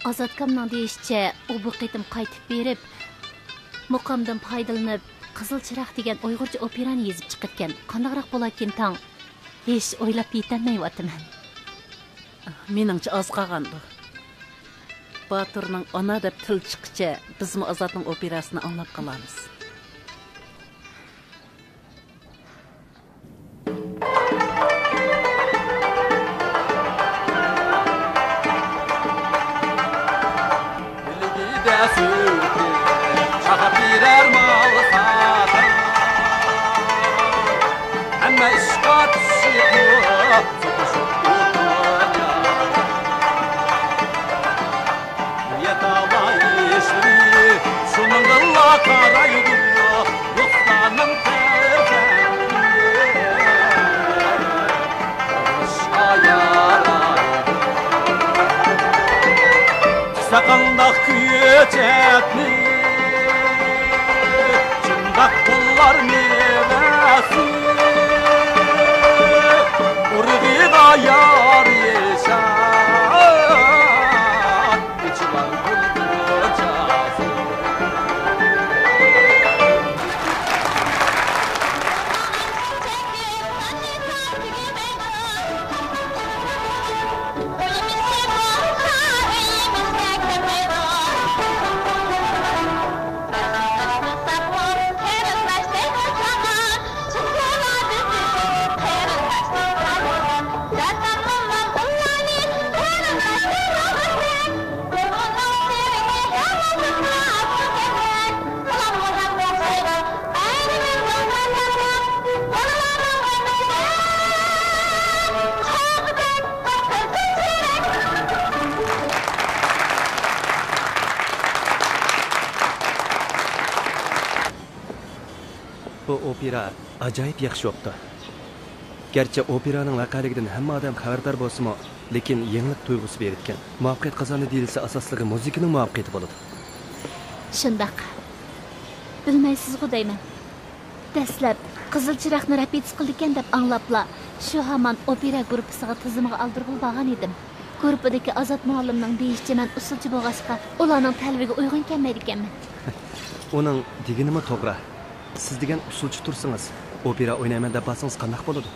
ئازادكامنىڭ دېيىشىچە، ئۇ بۇ قېتىم قايتىپ بېرىپ، مۇقامدىن پايدىلىنىپ، قىزىل چىراغ دېگەن ئۇيغۇرچە ئوپېرانى يېزىپ چىقىپتىكەن. قانداقراق بولاركىن تاڭ؟ ھېچ ئويلاپ يېتەلمەيۋاتىمەن. مېنىڭچە ئاز قالغاندۇ. باتۇرنىڭ ئانا دەپ تىل چىققىچە بىزمۇ ئازادنىڭ ئوپېراسىنى ئاڭلاپ قالارمىز. بىلگىدە سۆكۈپ چاقىپ بېرەر مال ساتار. ھەممە ئىشقا پىششىقلاپ سوقۇشۇپ ئولتۇرار. يەتەۋايىشلىرى شۇنىڭغىلا قارايدۇ، دوستلارنىڭ پەرزەنتى. ئوغۇشقا يارايدۇ. ساقانداق كۆچەتنى چىڭداق قوللار مېۋەسى، ئۇرۇقىغا يار يېشىل ئېچىلار گۈل غوجاسى. بۇ ئوپېرا ئاجايىپ ياخشى بوپتۇ. گەرچە ئوپېرانىڭ ۋەقەلىكىدىن ھەممە ئادەم خەۋەردار بولسىمۇ، لېكىن يېڭىلىق تۇيغۇسى بېرىدىكەن. مۇۋەپپەقىيەت قازانى دېيىلسە، ئاساسلىقى مۇزىكىنىڭ مۇۋەپپەقىيىتى بولىدۇ. شۇنداق. بىلمەيسىزغۇ دەيمەن. دەسلەپ قىزىل چىراغنى رەپىتس قىلىدىكەن دەپ ئاڭلاپلا، شۇ ھامان ئوپېرا گۇرۇپپىسىغا تىزىمغا ئالدۇرغىلى بارغان ئىدىم. گۇرۇپپىدىكى ئازات مۇئەللىمنىڭ دېيىشىچە، مەن ئۇسسۇلچى بولغاچقا، ئۇلارنىڭ تەلىپىگە ئۇيغۇن كەلمەيدىكەنمەن. ئۇنىڭ دېگىنىمۇ توغرا. سىز دېگەن ئۇسسۇلچى تۇرسىڭىز، ئوپېرا ئوينايمەن دەپ بارسىڭىز قانداق بولىدۇ؟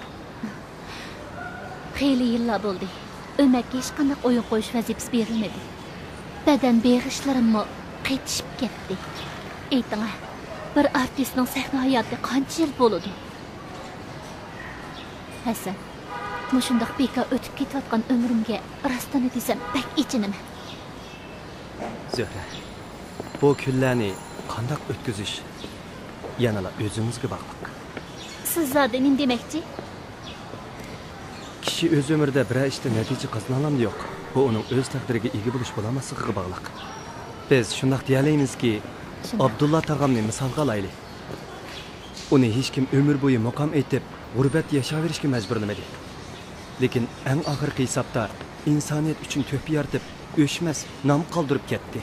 خېلى يىللار بولدى. ئۆمەككە ھېچقانداق ئويۇن قويۇش ۋەزىپىسى بېرىلمىدى. بەدەن بېغىشلىرىممۇ قېتىشىپ كەتتى. ئېيتىڭە، بىر ئارتىسنىڭ سەھنە ھاياتى قانچە يىل بولىدۇ؟ ھەسەن، مۇشۇنداق بىكار ئۆتۈپ كېتىۋاتقان ئۆمرۈمگە راستىنى دېسەم بەك ئېچىنىمەن. زۆھرە، بۇ كۈنلەرنى قانداق ئۆتكۈزۈش يەنىلا ئۆزىڭىزگە باغلىق. سىز زادى نېمە دېمەكچى؟ كىشى ئۆز ئۆمرىدە بىرەر ئىشتا نەتىجە قازىنالامدۇ يوق، بۇ ئۇنىڭ ئۆز تەقدىرىگە ئىگە بولۇش بولالماسلىقىغا باغلىق. بىز شۇنداق دېيەلەيمىزكى، شۇنداق. ئابدۇللا تاغامنى مىسالغا ئالايلى. ئۇنى ھېچكىم ئۆمۈر بويى مۇقام ئېيتىپ، غۇربەتتە ياشاۋېرىشكە مەجبۇرلىمىدى. لېكىن ئەڭ ئاخىرقى ھېسابتا ئىنسانىيەت ئۈچۈن تۆھپە يارىتىپ، ئۆچمەس نام قالدۇرۇپ كەتتى.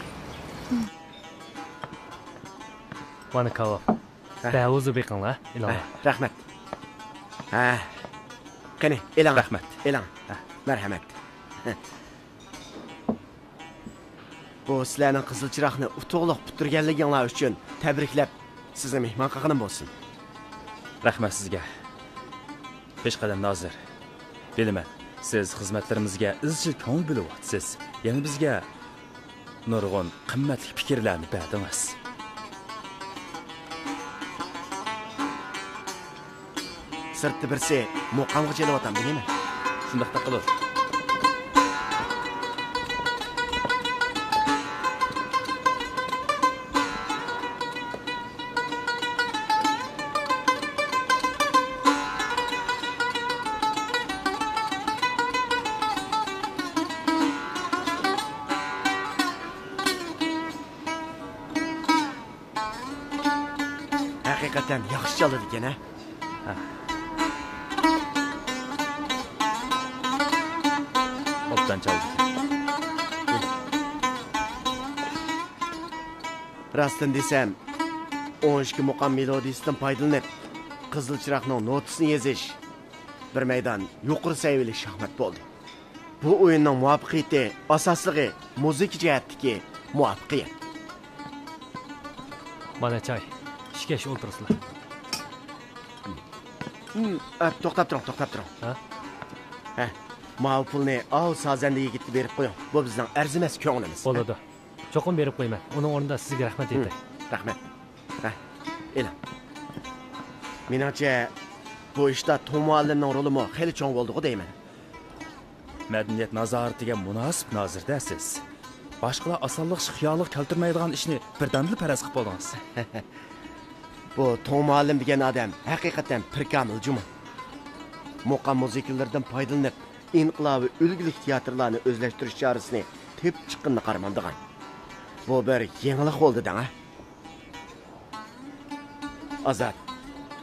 مانا كاۋاپ. ھە. بەھۇزۇر بېقىڭلار، ئېلىڭلار. ھە، رەھمەت. ھە. قېنى، ئېلىڭ. رەھمەت. ئېلىڭ. ھە. مەرھەمەت. بۇ سىلەرنىڭ قىزىل چىراغنى ئۇتۇقلۇق پۈتتۈرگەنلىكىڭلار ئۈچۈن تەبرىكلەپ، سىزنى مېھمان قىلغىنىم بولسۇن. رەھمەت سىزگە، پېشقەدەم نازىر. بىلىمەن، سىز خىزمەتلىرىمىزگە ئىزچىل كۆڭۈل بۆلۈۋاتىسىز. يەنە بىزگە نۇرغۇن قىممەتلىك پىكىرلەرنى بەردىڭىز. سىرتتا بىرسى مۇقامغا چېلىۋاتامدۇ نېمە؟ شۇنداقتەك قىلۇر. ھەقىقەتەن ياخشى چالىدىكەن ھە. ھە. ئوبدان چالدى. راستىنى دېسەم، ئون ئىككى مۇقام مېلودىيىسىدىن پايدىلىنىپ، قىزىل چىراغنىڭ نوتىسىنى يېزىش بىر مەيدان يۇقىرى سەۋىيەلىك شاھمات بولدى. بۇ ئويۇننىڭ مۇۋەپپەقىيىتى ئاساسلىقى مۇزىكا جەھەتتىكى مۇۋەپپەقىيەت. مانا چاي، ئىچكەچ ئولتۇرسىلا. ھىم، ئە، توختاپ تۇرۇڭ، توختاپ تۇرۇڭ. ھە؟ ھە، ماۋۇ پۇلنى ئاۋۇ سازەندە يىگىتكە بېرىپ قويۇڭ. بۇ بىزنىڭ ئەرزىمەس كۆڭلىمىز. بولىدۇ. چوقۇم بېرىپ قويىمەن. ئۇنىڭ ئورنىدا سىزگە رەھمەت ھىم، ئېيتاي. رەھمەت. ھە، ئېلىڭ. مېنىڭچە، بۇ ئىشتا توڭ مۇئەللىمنىڭ رولىمۇ خېلى چوڭ بولدىغۇ دەيمەن. مەدەنىيەت نازارىتىگە مۇناسىپ نازىردە سىز. باشقىلار ئاسانلىقچە خىيالىغا كەلتۈرمەيدىغان ئىشنى بىردەمدىلا پەرەز قىلىپ بولدىڭىز. بۇ توڭ مۇئەللىم دېگەن ئادەم ھەقىقەتەن بىر كامىل جۇمۇ. مۇقام مۇزىكىلىرىدىن پايدىلىنىپ، ئىنقىلابىي ئۈلگىلىك تىياتىرلارنى ئۆزلەشتۈرۈش چارىسىنى تېپىپ چىققىنىنى قارىمامدىغان. بۇ بىر يېڭىلىق بولدى دەڭ، ھە؟ ئازات،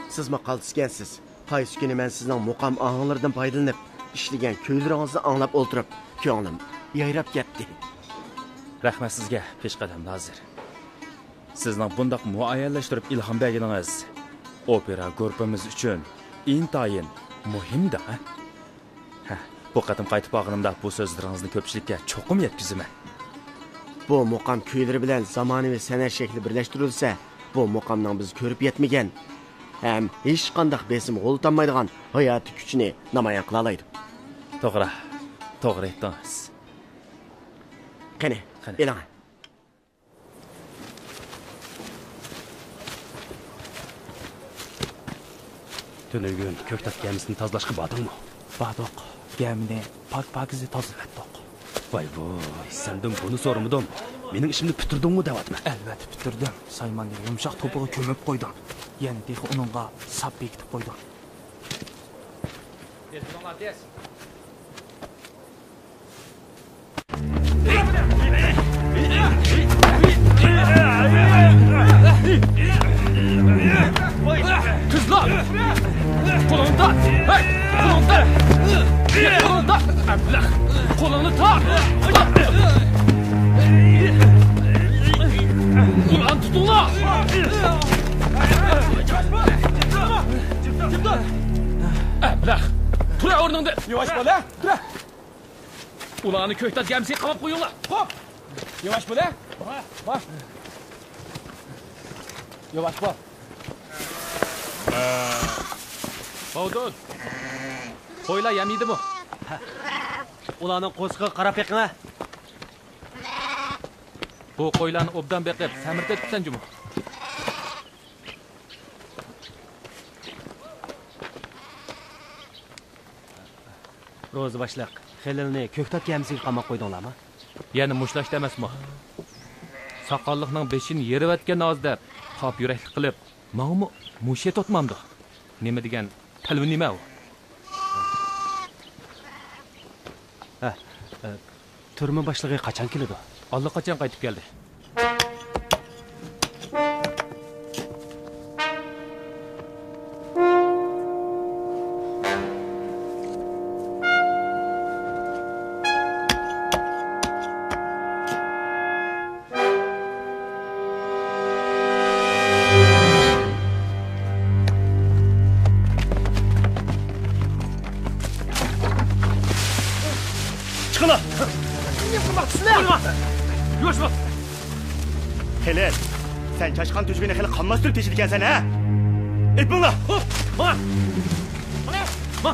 سىزمۇ قالتىسكەنسىز. قايسى كۈنى مەن سىزنىڭ مۇقام ئاھاڭلىرىدىن پايدىلىنىپ، ئىشلىگەن كۈيلىرىڭىزنى ئاڭلاپ ئولتۇرۇپ، كۆڭلۈم يايراپ كەتتى. رەھمەت سىزگە، پېشقەدەم نازىر. سىزنىڭ بۇنداق مۇئەييەنلەشتۈرۈپ ئىلھام بەرگىنىڭىز ئوپېرا گۇرۇپپىمىز ئۈچۈن ئىنتايىن مۇھىم دەڭ، ھە؟ ھە، بۇ قېتىم قايتىپ بارغىنىمدا بۇ سۆزلىرىڭىزنى كۆپچىلىككە چوقۇم يەتكۈزىمەن. بۇ مۇقام كۈيلىرى بىلەن زامانىۋى سەنئەت شەكلى بىرلەشتۈرۈلسە، بۇ مۇقامنىڭ بىز كۆرۈپ يەتمىگەن ھەم ھېچقانداق بېسىم غۇلىتالمايدىغان ھاياتىي كۈچىنى نامايان قىلالايدۇ. توغرا، توغرا ئېيتتىڭىز. قېنى، قېنى. ئېلىڭ. تۈنۈگۈن كۆكتات گەمىسىنى تازىلاشقا باردىڭمۇ؟ باردۇق. گەمىنى پاك-پاكىزە تازىلىۋەتتۇق. ۋاي ۋۇي، سەندىن بۇنى سورىمىدىم. مېنىڭ ئىشىمنى پۈتتۈردۈڭمۇ دەۋاتىمەن. ئەلۋەتتە پۈتتۈردۈم. سايماننى يۇمشاق توپىغا كۆمۈپ قويدۇم. يەنە تېخى ئۇنىڭغا ساپ بېكىتىپ قويدۇم. تېز بولۇڭلار، تېز. قىزلار! قولۇڭنى تارت! ھەي! قولۇڭنى تارت! قولۇڭنى تارت! ئەبلەخ! قولۇڭنى تارت! ئۇلارنى تۇتۇڭلار! ئەبلەخ! تۇر ئورنۇڭدىن! ياۋاش بول، ھە! تۇر! ئۇلارنى كۆكتات گەمىسىگە قاماپ قويۇڭلار. خوپ. ياۋاش بول، ھە. ياۋاش بول. باۋدۇن. قويلار يەم يېدىمۇ؟ ئۇلارنىڭ قورسىقىغا قاراپ بېقىڭ، ھە. بۇ قويلارنى ئوبدان بېقىپ، سەمرىتىپ تۇتسەن جۇمۇ. روزى باشلىق، خېلىلنى كۆكتات گەمىسىگە قاماپ قويدۇڭلارمۇ؟ يەنە مۇشۇلا ئىشتا ئەمەسمۇ؟ ساقاللىقنىڭ بېشىنى يېرىۋەتكەن نازى دەپ، پاپ يۈرەكلىك قىلىپ، ماڭىمۇ مۇشۇ يەردە ئوتمامدۇ؟ نېمە دېگەن تەلۋە نېمە ئۇ؟ ھە، ئە، تۈرمە باشلىقى قاچان كېلىدۇ؟ ئاللىقاچان قايتىپ كەلدى. چىقىڭلار! نېمە قىلماقچىسىلەر؟ يۇۋاش بول! خېلىل، سەن چاشقان تۆشۈكىنى خېلى قاملاشتۇرۇپ تېشىدىكەنسەن، ھە؟ ئېلىپ مېڭىڭلار! ماڭا! ماڭا!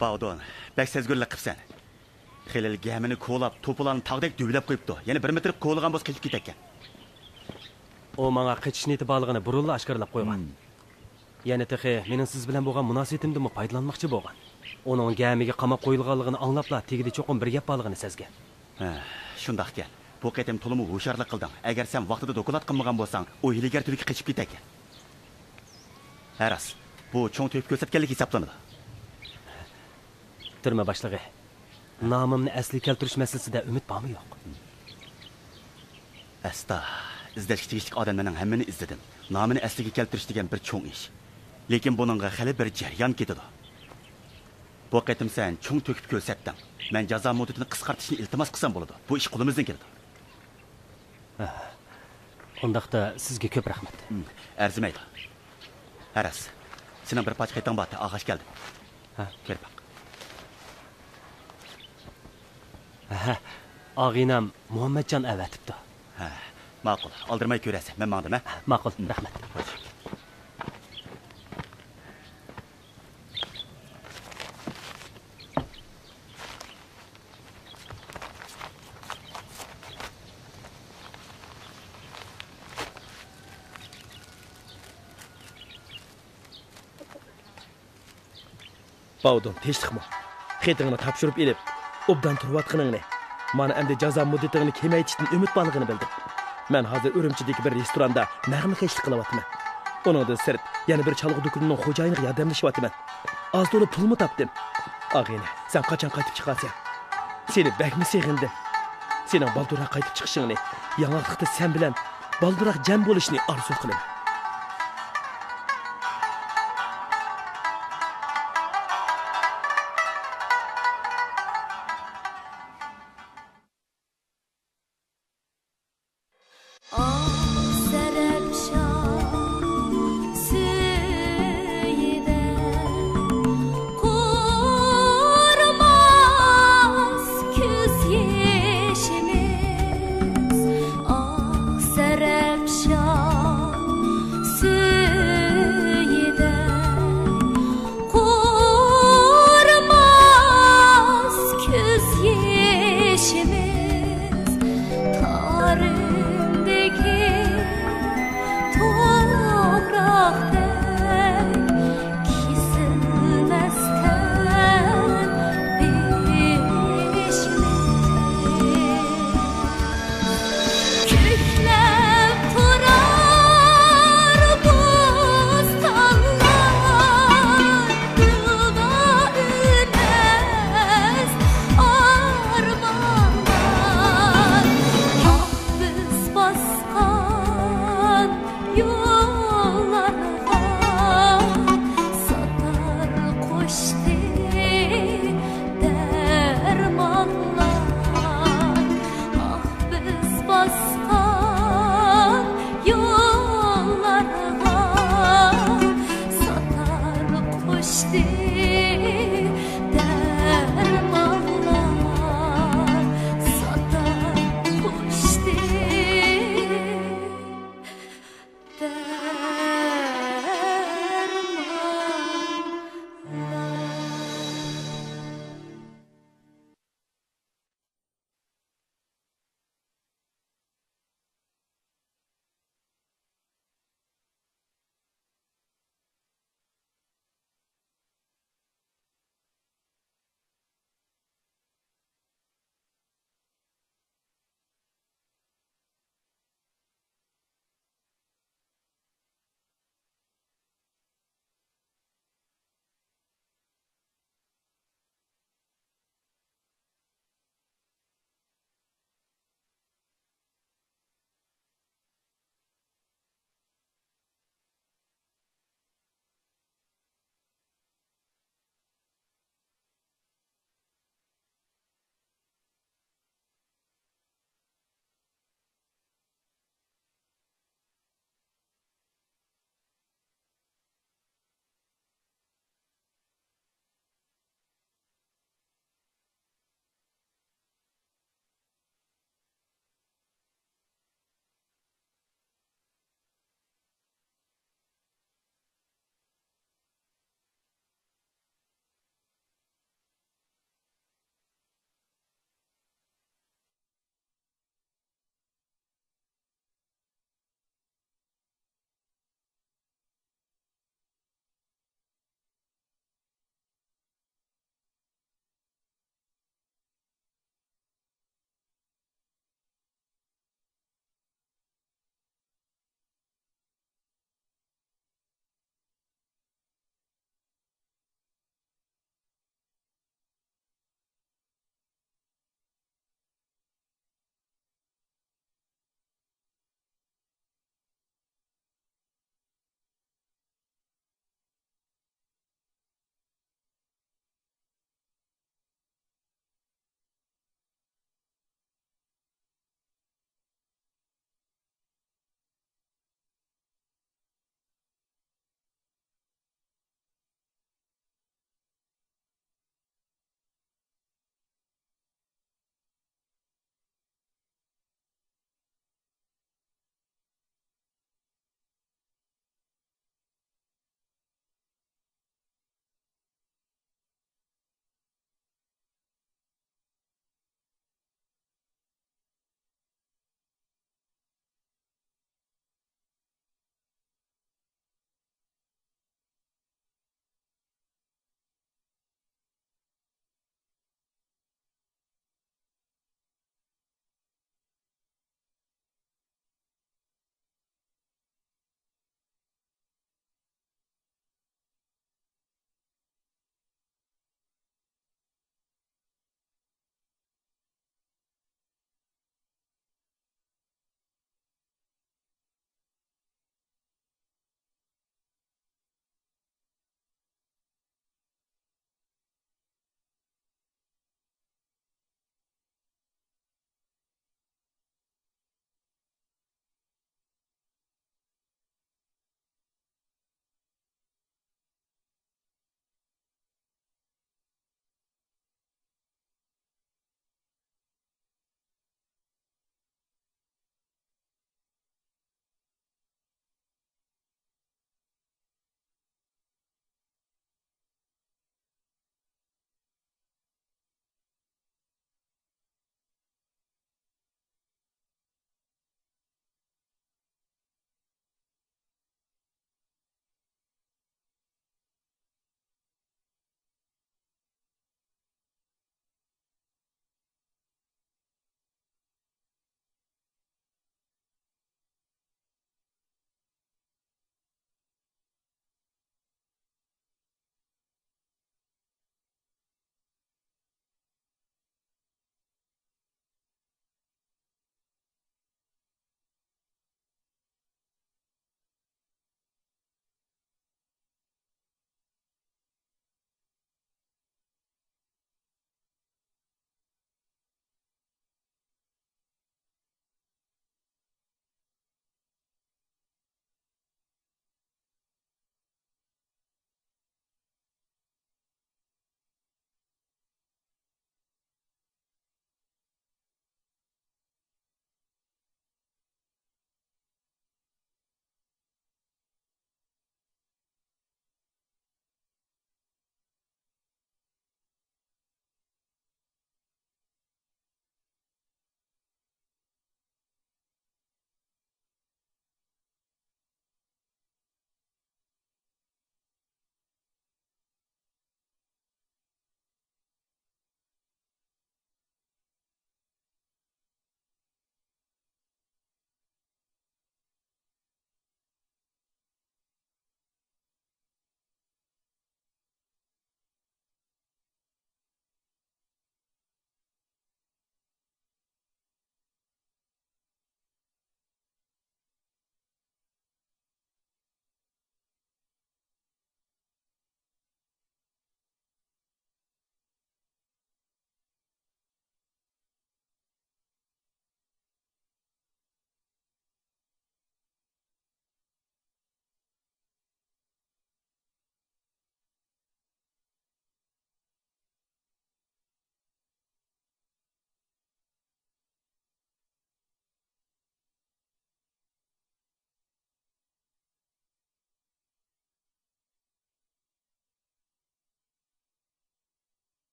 باۋدۇن، بەك سەزگۈرلۈك قىپسەن. خېلىل گەمىنى كولاپ، توپىلارنى تاغدەك دۆۋىلەپ قويۇپتۇ. يەنە بىر مېتىر كولىغان بولسا قېچىپ كېتەتكەن. ئۇ ماڭا قېچىش نىيىتى بارلىقىنى بۇرۇنلا ئاشكارىلاپ قويغان. ھىم. يەنە تېخى مېنىڭ سىز بىلەن بولغان مۇناسىۋىتىمدىنمۇ پايدىلانماقچى بولغان. ئۇنىڭ گەمىگە قاماپ قويۇلغانلىقىنى ئاڭلاپلا، تېگىدە چوقۇم بىر گەپ بارلىقىنى سەزگەن. ھە، شۇنداقكەن. بۇ قېتىم تولىمۇ ھوشيارلىق قىلدىڭ. ئەگەر سەن ۋاقتىدا دوكلات قىلمىغان بولساڭ، ئۇ ھىيلىگەر تۈرككە قېچىپ كېتەتكەن. ھە، راست. بۇ چوڭ تۆھپە كۆرسەتكەنلىك ھېسابلىنىدۇ. تۈرمە باشلىقى، نامىمنى ئەسلىگە كەلتۈرۈش مەسىلىسىدە ئۈمىد بارمۇ يوق؟ ئەستا، ئىزدەشكە تېگىشلىك ئادەملەرنىڭ ھەممىنى ئىزدىدىم. نامىنى ئەسلىگە كەلتۈرۈش دېگەن بىر چوڭ ئىش. لېكىن بۇنىڭغا خېلى بىر جەريان كېتىدۇ. بۇ قېتىم سەن چوڭ تۆھپە كۆرسەتتىڭ. مەن جازا مۇددىتىنى قىسقارتىشنى ئىلتىماس قىلسام بولىدۇ. بۇ ئىش قولىمىزدىن كېلىدۇ. ئۇنداقتا سىزگە كۆپ رەھمەت. ئەرزىمەيدۇ. ھە راست، سېنىڭ بىر پارچە خېتىڭ بارتى، ئاغاش كەلدىم. ھە. كۆرۈپ باق. ھە، ئاغىنەم مۇھەممەتجان ئەۋەتىپتۇ. ھە، ماقۇل، ئالدىرىماي كۆرەرسەن، مەن ماڭدىم، ھە. ماقۇل، رەھمەت. خوش. باۋدۇن، تىنچلىقمۇ؟ خېتىڭنى تاپشۇرۇپ ئېلىپ، ئوبدان تۇرۇۋاتقىنىڭنى، مانا ئەمدى جازا مۇددىتىڭنى كېمەيتىشتىن ئۈمىد بارلىقىنى بىلدىم. مەن ھازىر ئۈرۈمچىدىكى بىر رېستوراندا نەغمىكەشلىك قىلىۋاتىمەن. ئۇنىڭدىن سىرت، يەنە بىر چالغۇ دۇكىنىنىڭ خوجايىنىغا ياردەملىشىۋاتىمەن. ئاز تولا پۇلمۇ تاپتىم. ئاغىنە، سەن قاچان قايتىپ چىقارسەن؟ سېنى بەكمۇ سېغىندىم. سېنىڭ بالدۇرراق قايتىپ چىقىشىڭنى، ياڭاقلىقتا سەن بىلەن بالدۇرراق جەم بولۇشنى ئارزۇ قىلىمەن.